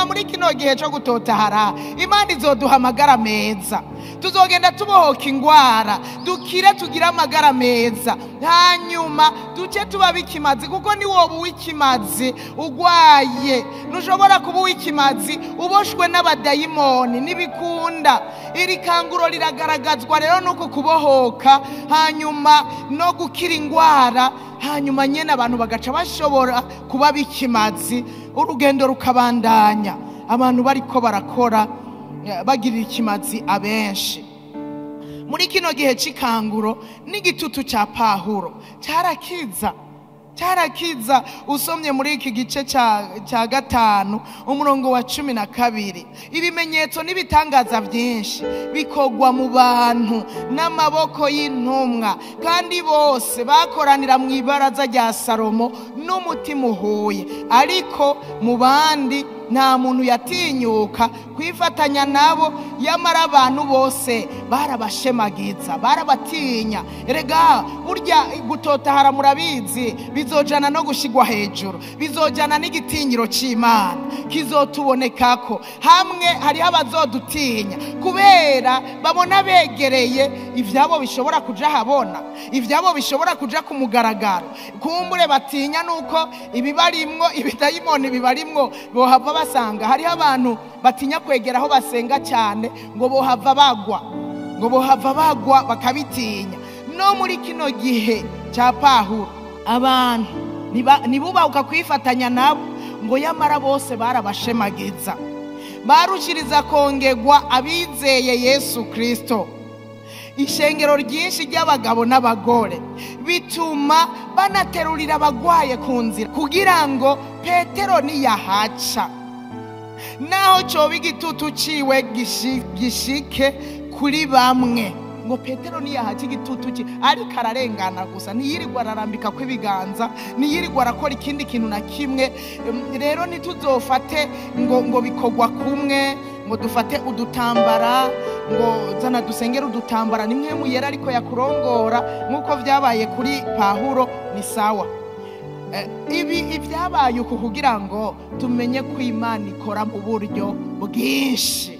muri kino gihe cyo gutotahara Imana izoduha amagara meza, tuzogenda tubohoka ingwara, dukire tugire amagara meza, hanyuma duce tuba bikimazi. Kuko ni wowe uw'ikimazi ugwaye, ntushobora kuba uw'ikimazi uboshwe n'abadayimoni, ntibikunda. Iri kanguro riragaragazwa rero nuko kubohoka, hanyuma no gukira ingwara, hanyuma nyene abantu bagaca bashobora kuba bikimazi, urugendo rukabandanya, abantu bariko barakora bagirira ikimazi abenshi. Muri kino gihe c'ikanguro n'igitutu ca Pawulo cyarakiza, cyarakiza. Usomye muri iki gice ca 5 umurongo wa 12, ibimenyetso n'ibitangaza byinshi bikogwa mu bantu n'amaboko y'intumwa, kandi bose bakoranira mu ibaraza rya Salomo n'umutima uhuye. Ariko mu bandi nta muntu yatinyuka kwifatanya nabo, yamara abantu bose barabashemagiza, barabatinya. Erega burya gutotahara murabizi bizojana no gushigwa hejuru, bizojana n'igitinyiro c'Imana kizotubonekako. Hamwe hariho abazodutinya kubera babona begereye ivyabo bishobora kuja habona, ivyabo bishobora kuja ku mugaragaro. Kumbure batinya nuko ibibarimwo, ibidayimoni bibarimwo, bohava basanga. Hariho abantu batinya kwegera aho basenga cyane ngo bohava bagwa, ngo bohava bagwa bakabitinya. No muri kino gihe cya Pawulo abantu ntibubahuka kwifatanya nabo, ngo yamara bose barabashemagiza, barushiriza kongegwa abizeye Yesu Kristo. Ishengero ryinshi ry'abagabo n'abagore bituma banaterurira abagwaye ku nzira, kugira ngo Petero niyahaca, naho coba igitutu ciwe gishike kuri bamwe. Ngo Petero niyahaca igitutu cye, ariko ararengana gusa, ntiyirirwa ararambika kw'ibiganza, ntiyirirwa arakora ikindi kintu na kimwe. Rero ntituzofate ngo bikogwa kumwe, ngo dufate udutambara, ngo zana dusengere udutambara. Nimwe muyera ariko yakurongora nkuko vyabaye kuri Pawulo, ni sawa. Ibi ibyabaye uku kugira ngo tumenye ko Imana ikora mu buryo bwinshi,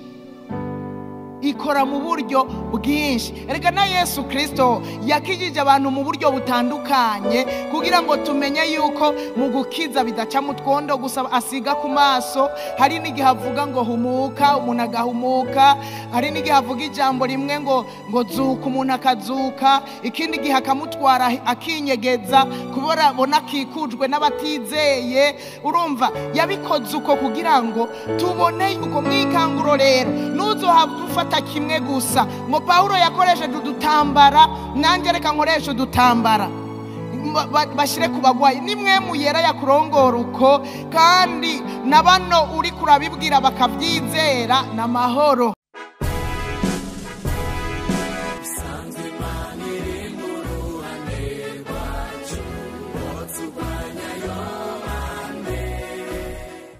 ikora mu buryo bwinshi. Erega na Yesu Kristo yakijije abantu mu buryo butandukanye, kugira ngo tumenye yuko mu gukiza bidaca mu twondo gusa asiga ku maso. Hari n'igihe avuga ngo humuka, umuntu agahumuka. Hari n'igihe avuga ijambo rimwe ngo zuka, umuntu akazuka. Ikindi gihe akamutwara akinyegeza, kubera bona akikujwe n'abatizeye. Urumva yabikoze uko kugira ngo tubone yuko mwikanguro rero nuzohava ufata kimwe gusa. Ngo Pawulo yakoresheje udutambara, nanjye reka nkoreshe udutambara bashire ku bagwayi. Nimwe muyera yakurongora uko, kandi na bano uri kurabibwira bakabyizera, n'amahoro.